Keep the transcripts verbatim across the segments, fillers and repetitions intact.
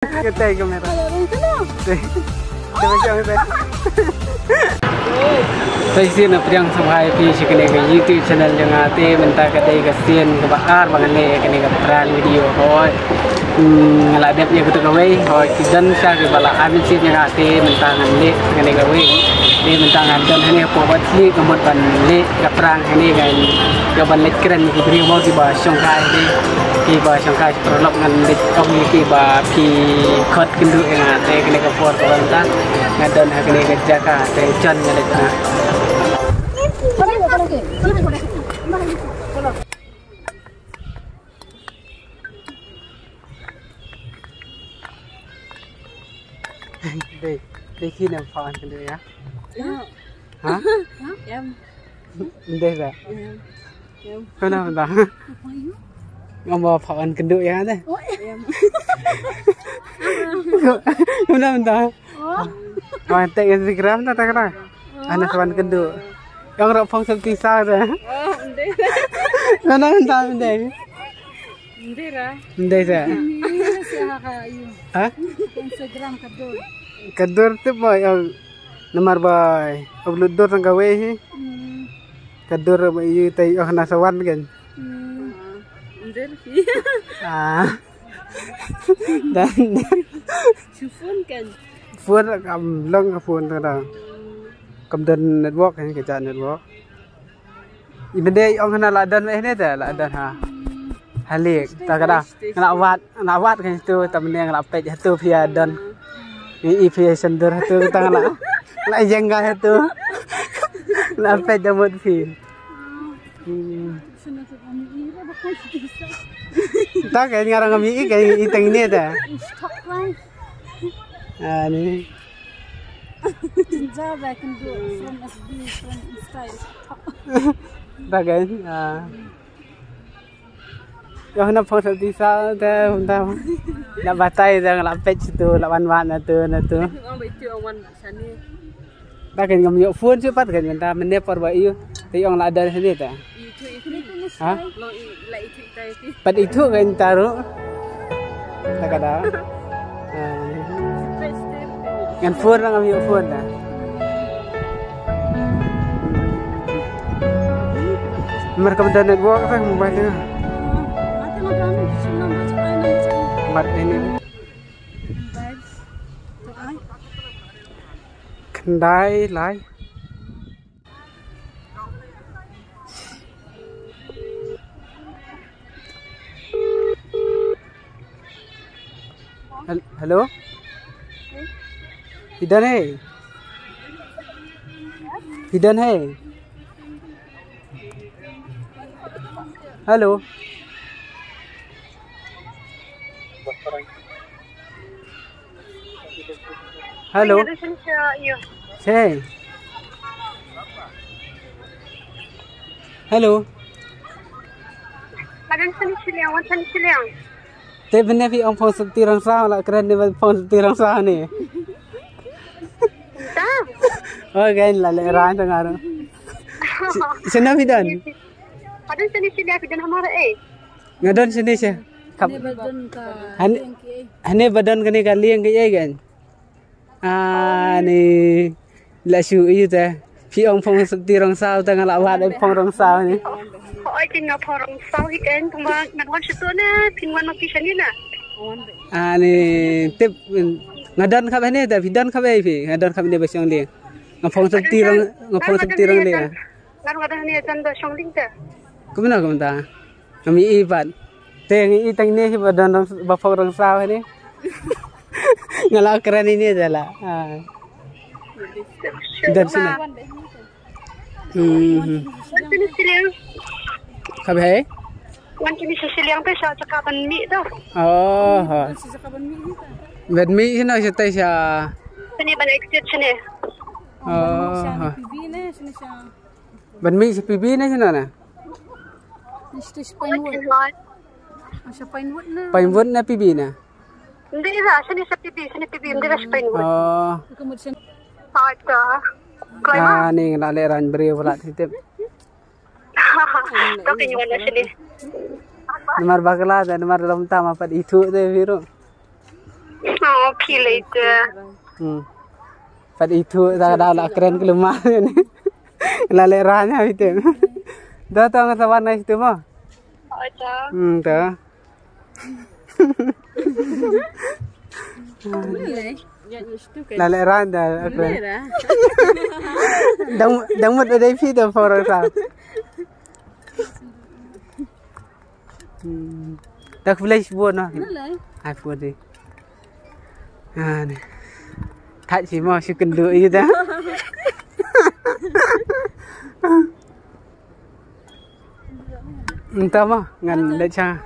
Kata kamera. Te. Te macam te. Te shisien nga pdiang sngewbha ïa phi sha kane ka YouTube channel jong nga te mynta ka dei ka sien kaba ar ba ngan leh kane ka prank video hoi. Hmm, nga la dep ïa katu kawei hoi ki don sha kiba la ai message ïa nga te mynta ngan leh kane kawei. Te mynta nga don hangne hapoh Batshlieh nga mut ban leh ka prank hangne ngan ïa ban leit kren ki briew mo kiba shongkai hangne kiba shongkai. Paralok ngan leit ong ïa ki ba phi khot kynduh ïa nga te kane ka por ka wan ta nga don ha kane ka jaka te jan nga leit na. Dei, dei ki nam pha wan kynduh ïa. Ha? Em. Dei ba. Em. Em. Kena benda. Apa you? Ngam ba pha wan kynduh ïa te. Oh, em. Kena benda. Oh. Wan te Instagram ta ta kena. Ana sa wan kynduh. Yang rok phong sep tisa te. Oh, ndei. Kena benda ndei. Ndei ra. Ndei te. Ni sa ha ka you. Ha? Instagram ka dur. Ka dur te ba yang namar ba upload dur tang kawei hi. Hmm. Ka dur ba ïa tai oh na sa wan kan. Hmm. Dur hi. Ah. Dan. Shu phone kan. Phone kam long ka phone ta da. Kam don network kan ka ja network. I mende ong hana la don eh ne te la don ha. Halik ta kada. Nga la wad, nga la wad kan tu ta mende nga la peit hatu phi ïa don. Ngi i phi ïa sendor hatu ta nga la. Nga la jenggal hatu. Nga la peit da mut phi. Hmm. Ta kan ngarang kami i kan i tang ne ta. Ani. Java can do it from F B, from Insta. Ta kan. Ah. Ïa hana phong sep tisa te hum ta. La batai te la peit tu la wan wan na tu na tu. Ong ba itu ong wan sani. Ta kan ngam ïoh phone shuh pat kan mynta mynne por ba ïoh. Te ong la don sini ta. Ha? Pat ithuh kan ta ruh. Ta ka da. Ah. Ngan phone ngam ïoh phone ta. Mar kam da network ta mobile ta. Mar ini. Khyndai lai. Hel-, hello? Phi don he? Phi don he? Hello? Hello. Hey. Hello. Madan sani shiliang, wan sani shiliang. Te bne phi ong phong sopti rong saw la kren ne phong sopti rong saw ne. Ta. Oh, gain la le ran tang aro. Sena phi don? Madan sani shiliang phi don hamar eh. Nga don sini sha. Kap. Hane ba don ka liang ki ei. Hane ba don kane ka liang ki ei kan. Ani la shu ïa te. Phi ong phong sopti rong saw te nga la wad phong rong saw ni. Oi, tin nga phong rong saw hi kan, kumba nga wan shuh tu na, phin wan ma phi shani na. Ani tip nga don khap hane te, phi don khap ei phi, nga don khap ne ba shong liang. Nga phong sopti rong, nga phong sopti rong liang. Nga don hane jan da shong liang te. Kumno kumta. Ngam i pat. Te ngi i tang ne hi ba don rong, ba phong rong saw ne. Nga la kren ne da la. Ah. Don sini. Hmm. Wan sini shiliang. Kab hai? Wan sini shiliang te sha jaka ban mih tu. Oh, ha. Ban mih sini sha tai sha. Sini ban exit sini. Oh, ha. Ban mih sha P B ne sini na. Ni stage Pinewood. Ah, sha Pinewood na. Pinewood na P B na. Ndira, sini sha P B, sini P B, ndira sha Pinewood. Oh. Ka mut sini. Ah, ta. Klai ma. Ah, ni nga le ran briew pula tip. To ki nyu na sini. Namar bakla da, namar lom ta ma pat ithuh te biru. Okay, later. Hmm. Pat itu da da la kren keluar. La le ranya itu. Da tong sa wan itu mo. Hmm, da. La le ranya kren. Dang dang mut dei phi da for sa. Hmm. Dak village bo na. Ai bo dei. Ah, ni. Thach shi mo shi kyndu ïa da. Nta mo ngan leit sha.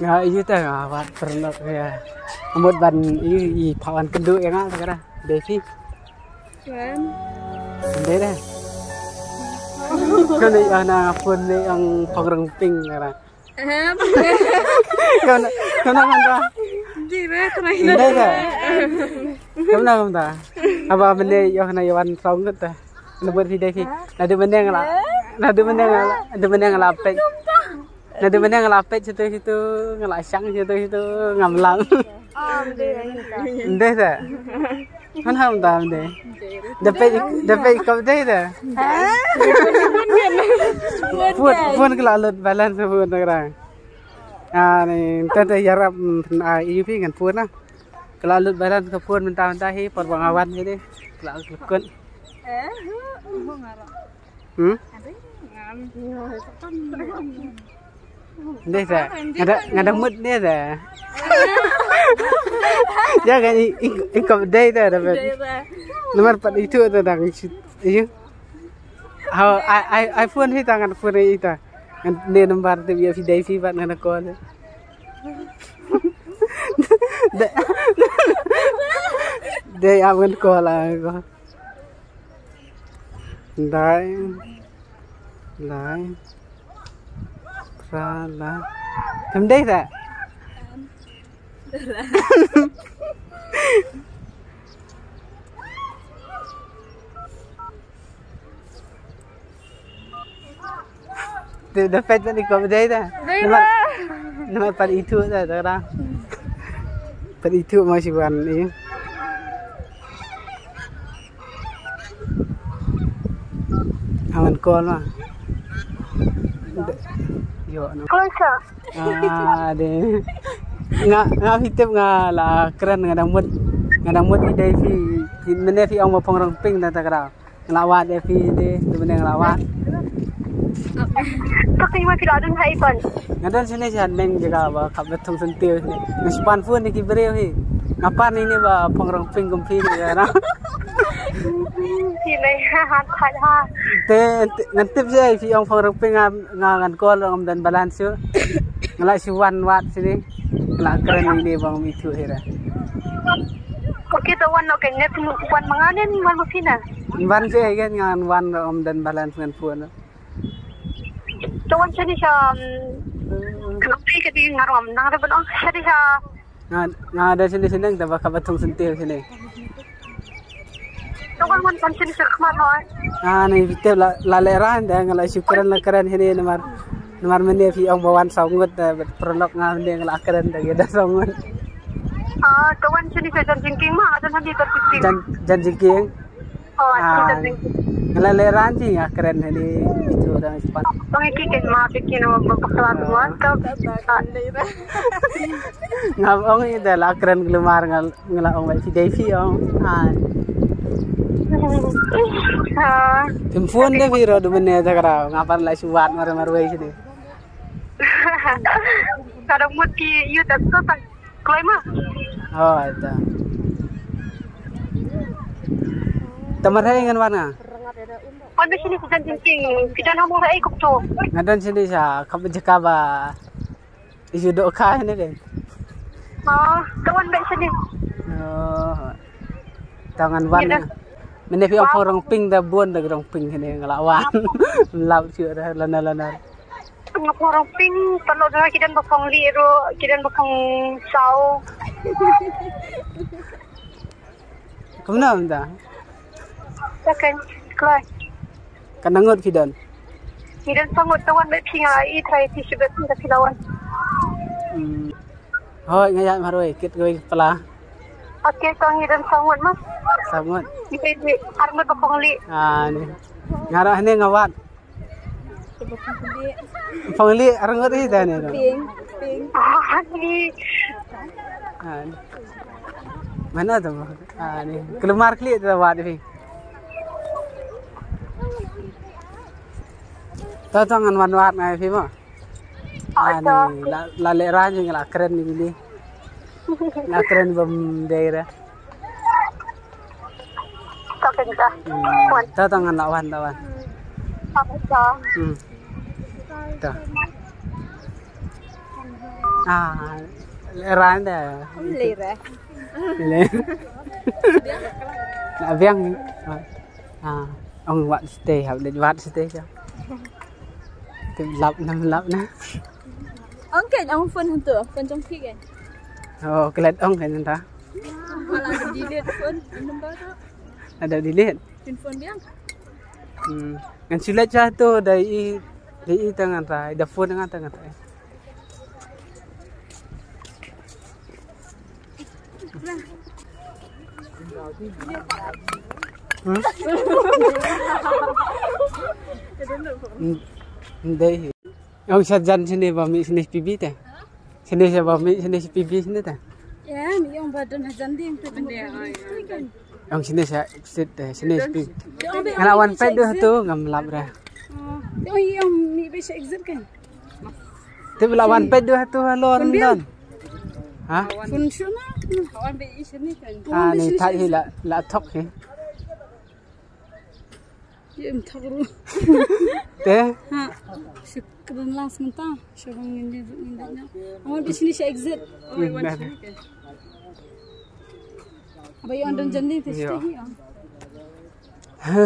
Nga ïa ta nga wat pernah ya. Mut ban i i pawan kendu ya nga sekarang. Desi. Kan? Desi deh. Kan ya na pun ni yang pengremping sekarang. Kan kan kan dah. Desi deh. Kan kan dah. Apa benda ya na yawan song kita. Nubut hi dei hi. Nadu mending la. Nadu mending la. Nadu mending la pet. Nadu mending la pet situ situ ngala shang situ situ ngamlang. Ndeh ta. Han ham ta ndeh. Depet depet kau deh ta. Phone phone kala lut balance phone ta kerang. Ah ni tante yarap ai yu pi ngan phone na. Kala lut balance ka phone menta menta hi por bang awan hi deh. Kala lut. Hmm? Deh sa. Ngada ngada mut deh sa. Ya kan i i kop deh ta dapat. Nomor pat itu ta dang. Iyo. Hau ai ai iPhone hi tangan phone hi ta. Ngan ne nomor te bia phi dei phi bat ngan call. Dei dei am ngan call ai ko. Dai. Lai. Pra lai. Tem dei ta. Te da pet ni ko dei ta. Nama nama pat itu ta ta ra. Pat itu ma shi wan ni. Awan call ma. Yo no. Call sa. Ah, de. Nga nga fitip nga la kren nga dang mut nga dang mut idei fi fi mene fi ong ma phong rong ping da ta kra. Nga la wat de fi de tu mene nga la wat. Tapi ma fi la dun hai pan. Nga don sini sian meng jaga ba kap betung sentiu sini. Nga sipan pun ni ki breu hi. Nga pan ini ba phong rong ping gum fi ni ya na. Sini ha ha ha. Te ngan tip je fi ong phong rong ping nga nga ngan call ong dan balance yu. Nga la siwan wat sini. Nga la kren ini bang mi tu hira. Okay, to wan no kan ngat wan manganen wan mafina. Wan je kan ngan wan ong dan balance ngan phone. To wan sini sa. Kenapa ka di ngarom nang ada benong sini sa. Nga nga ada sini sini da ba ka batung sentiu sini. Tawal man kan sini sa khmat hoi. Ah ni bite la la le ran da nga la shu kren la kren hini namar namar mene fi ong bawan saw ngut da prolok nga mene nga la kren da da saw ngut. Ah, tawal sini sa jan jingking ma ada nanti terpikir. Jan jan jingking. Oh, ah, jan jingking. Nga la le ran ji nga kren hini itu da sepan. Ong iki ken ma bikin ma bakla dua. Nga ong ida la kren glumar nga Nga la ong bai fi dei fi ong. Ai. Tim phone de fi ro du mene ta kra nga par la shu wat mar mar wei sini. Kada mut ki yu ta so ta kloi ma. Oh, ita. Tamar hai ngan wan nga. Kon de sini kujan jingking. Kidan hamu hai kup tu. Nga don sini sa kap jaka ba. Isu dok kai ni kan. Oh, kawan baik sini. Oh. Tangan wan. Mene pi ong phong rong ping da bun da rong ping ni nga la wan. Lau chu da lana lana. Nga phong rong ping palo da kidan ba phong li ro kidan ba phong sau. Kumno da. Sakan kloi. Kan nangot kidan. Ngi don saw ngut, to wan bad phi, nga i trai phi shibit, nga phi la wan. Hmm. Hooid, nga ïaid marwei, kit kawei pla. Okay, to ngi don saw ngut ma. Saw ngut. Ngi dei ar ngut bad Pongli. Ah, ni. Nga ruh hangne nga wad. Pongli ar ngut hi da ne. Ping, ping. Ah, ni. Ah, ni. Mana tu? Ah, ni. Keluar klik tu wad phi. To to ngan wan wad ngai phi mo. Ani la la le ran jing la kren ni ni. La kren bam dei ra. To kren ta. Hmm. To to ngan la wan la wan. To. Hmm. To. Ah, le ran da. Le ra. Le. La biang. Ah, ong wat stay, hap leit wat stay ka. Te lap na, lap na. Ong ke ong phone hantu, phone jong phi ke. Oh, klet ong ke nanta. Wala delete phone number tu. Ada delete. Pin phone biang. Hmm. Ngan silet cha tu dai i dai i tangan ta, da phone tangan tangan ta. Ndei. Ong sha jan sini ba mi sini pibi te. Sini sha ba mi sini pibi sini te. Ya, mi ong ba don hajan ding te. Ong sini sha exit te, sini pibi. Ngala wan pet do tu ngam lap ra. Oh, ong mi be sha exit kan. Te bla wan pet dua tu halor. Pun biang. Dan. Ha? Pun shuna. Wan be i sini kan. Ah, ni thai hi la la thok hi. Ye em thok ru. Te? Ha. Shukran lang sementara. Shukran ngin di ngin di nya. Wan be sini sha exit. Hmm, wan nah. Sini kan. Aba i on don jandi te. Yo. Sini hi.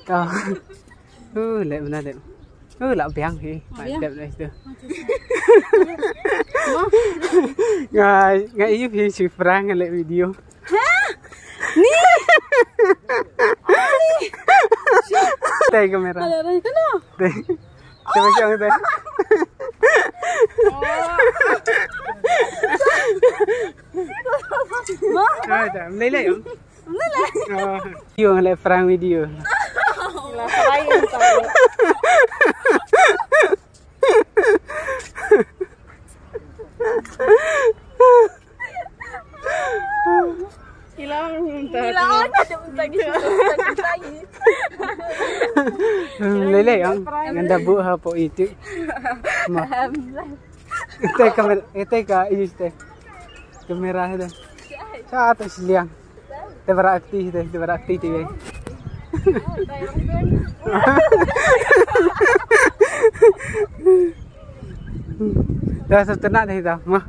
Ka. Uh, leh bna leh. Uh, la biang hi. Oh, ya. Dep dep tu. Ngai ngai yu hi si prank leh video. Ha? Ni. Te kamera. Ada ada kena. Te. Te macam te. Hai, dah. Mulai leh. Yu ngan leh prank video. Hilang. Hilang. Lele yang ngan da bu ha po itu. Ma. Ite kamera, ite ka ini ite. Kamera ite. Sa ta siliang. Te bara akti te, te bara akti te. Dah setenak dah dah. Ma.